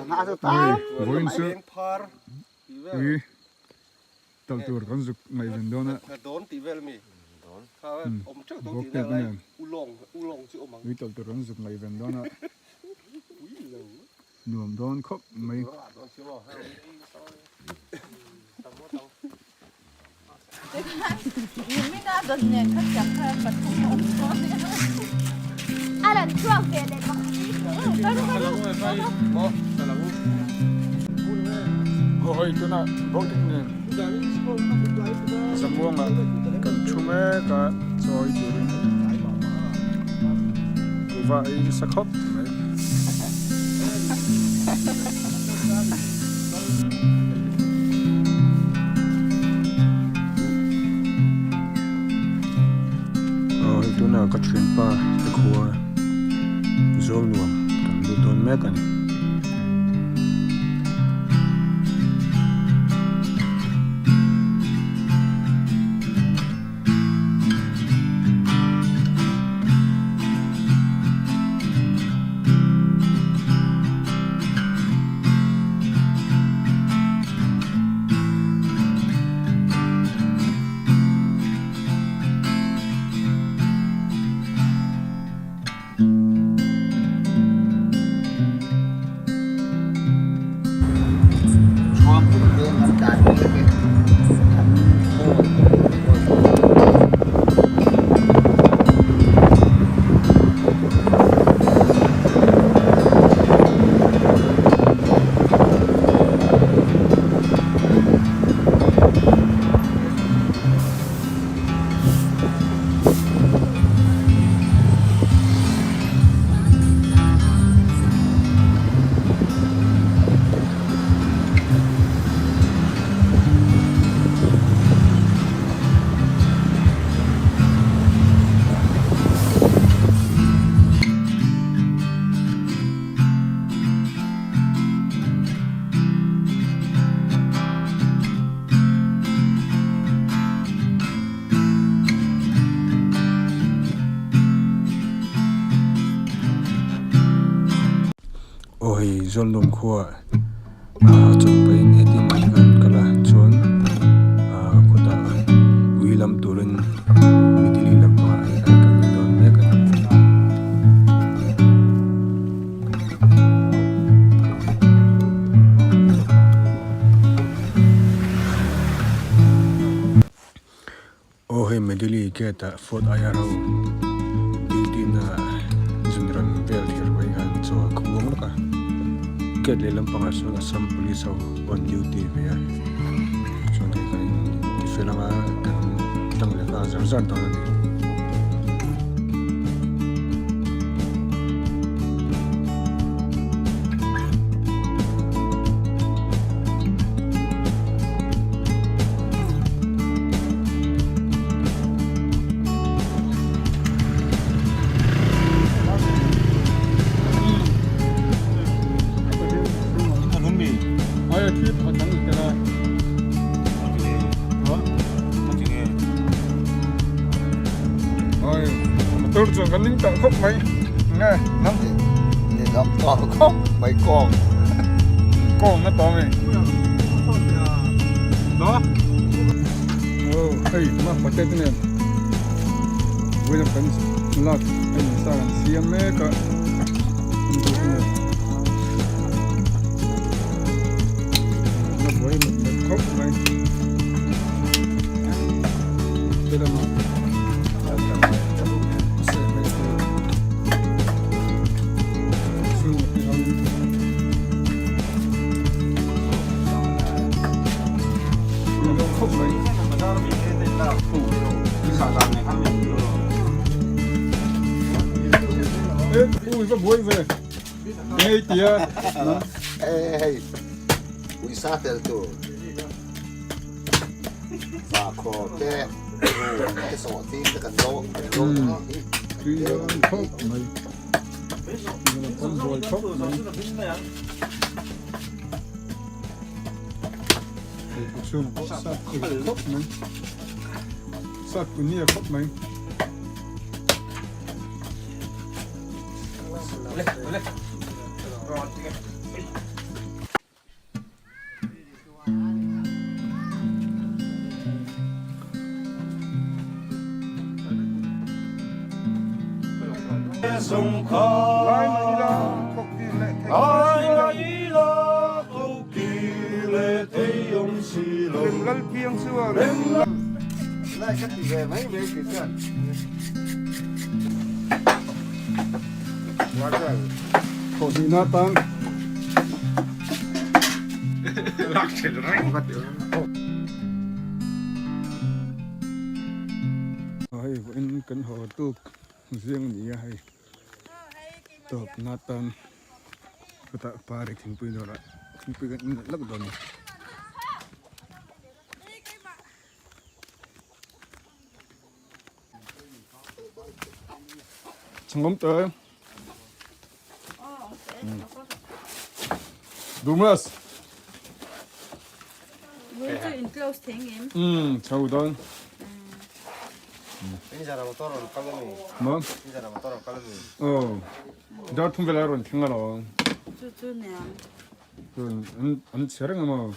Hei vawiin chu ui talh tur kan zuk ngaihven dawn a bawk tet nen ui talh tur kan zuk ngaihven dawn a nuam dawn khawp mai. Aw hei tunah boating nen zamuangah kan thu mek a chawi turin kuhva ei nasa khawp mai. Aw hei tunah ka thianpa te khua zawl nuam kan lut dawn mek a ni. Aw hei Zawlnum khua ah chawlhpahin heti mai khan kal a chuan ah khawtah ui lam turin mitili lampangah hei kan kal leh dawn mek a ni. Aw hei Medeli gate ah Fort Air ho duty na zunram vel thir mai khan chaw a khuang lawk a gate leh lampangah sawn Assam police ho on duty ve a chuan hei kan in tifel anga kan tlang leh nghal zar zar dawn a ni. Motor chuan kan ning tawh khawp mai nge nang hi ni lam tawh khawp mai kawng kawng na tawng e đó oh hei ma pate te nen vawiin kan lak hei sa kan siam mek a la buai mat mat khawp mai te lamah seh mai tur chhung te ho in khawp mai. Ê, ui, va buai ve. Ngei tia. Ê, hei. Ui sa tel tu. Và kho te, te sawh ting te kan lo, kan lo. Tui dawn khawp mai. Kan buai khawp mai. Hei chhung pawh sat khawp mai. Sat punia khawp mai. Thawhhnihna atan Hei vawiin kan haw tuk ziang a ni a hei tawpna atan chutah pari thingpui dawrah thingpui kan in leh lawk dawn a ni. Chhangawm te. Dumas. Chho dawn. Maw? Aw. Dar thum vela rawn thleng alawm. An chhe reng a maw?